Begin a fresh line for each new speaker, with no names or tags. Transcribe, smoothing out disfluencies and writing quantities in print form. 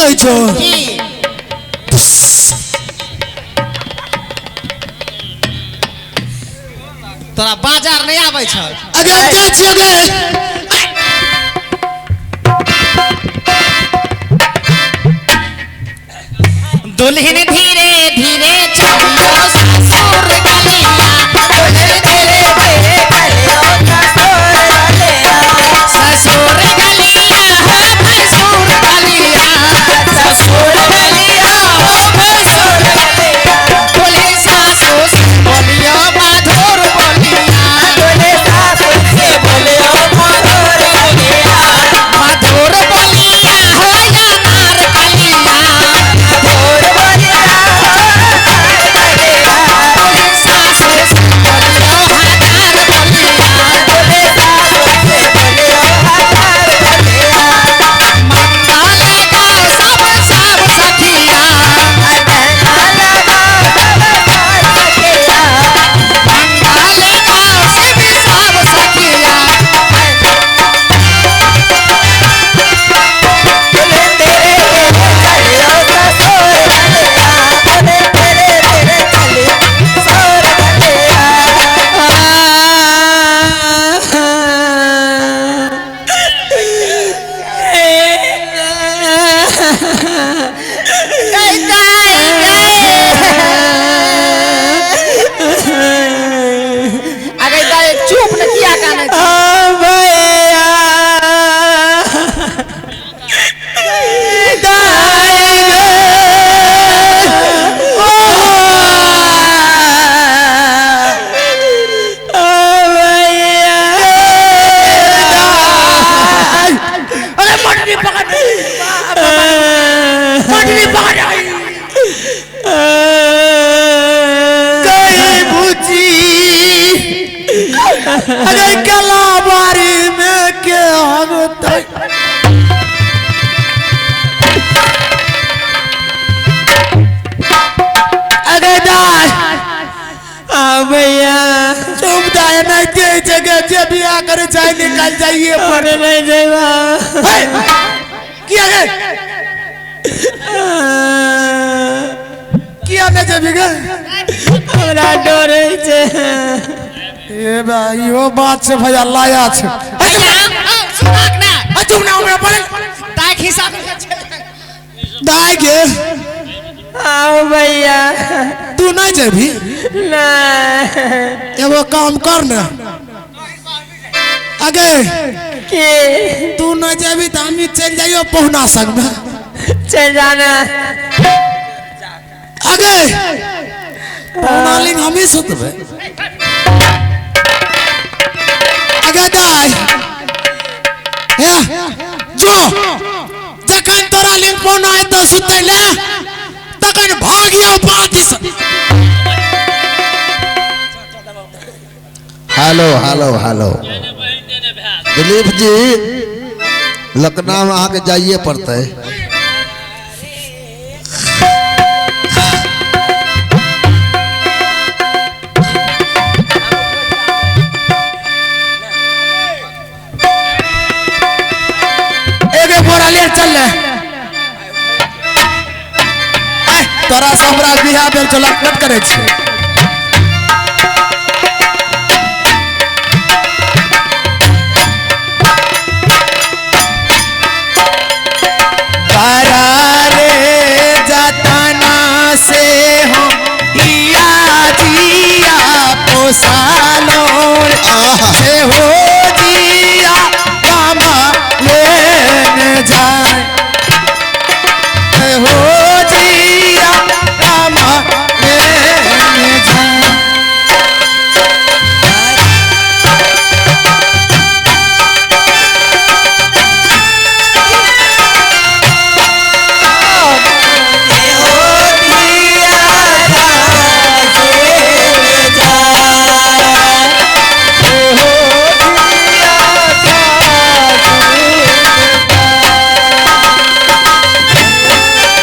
होइ छौ?
की? तोरा बाजार नहीं आबै छौ?
अगे हम जाइ छियै गे।
दुल्हन धीरे धीरे चलियो ससुर गलिया, दुल्हन धीरे धीरे चलियो ससुर गलिया, ससुर गलिया हो भैंसुर गलिया, ससुर गलिया हो भैंसुर गलिया, दुल्हन सासु से बोलियो मधुर बोलिया, दुल्हन सासु से बोलियो मधुर बोलिया, मधुर बोलिया हो अनार कलिया, मधुर बोलिया दुल्हन सासु से बोलियो हजार बोलिया, दुल्हन सासु से बोलियो हजार बोलिया, मंगल गाओ सब सब सखिया, मंगल गाओ सब सब सखिया, मंगल गाओ सब सब सखिया। दुल्हन धीरे धीरे चलियो ससुर गलिया, दुल्हन धीरे धीरे चलियो ससुर गलिया। अगे दाई चुप न किया काने छी?
भैया
अरे मटरी पकड़, मटरी पकड़ गई भुजी। अरे कलाबारी में के हम तो अरे दाय
भैया
चुप दाय, नहीं ते जगह जे बियाह करे चाहे निकल जाइए पर
अरे नहीं जेबा।
हे, किया गे? किया नहीं जेबी गे?
हमरा डर होइ छै।
ए भाई इहो बात छै भैया, लाया छै।
भैया सुनाक ना।
आ चुप ना, हमरा बोले
दाई खिसा
दाय गे।
आओ भैया।
तू नहीं जेबी?
नहीं।
एगो काम कर ना, अगे
के
तू नहीं जेबी तो हम चल जाइयो पहुना संग में।
चल जाना।
अगे पहुना लिंग हम ही सुतबे। अगे दाय हे जो जखन तोरा लिंग पहुना एतौ सुतै ले तखन भागियो पाँच।
Hello hello hello Dilip ji, Lucknow में अहाँके जाइए पड़तै।
एगे बोरा ले चल ले। तोरा से हमरा बियाह भेल छौ, लटपट करै छी।
करारे जतना से हो हिया जिया पोसालो।
आहा।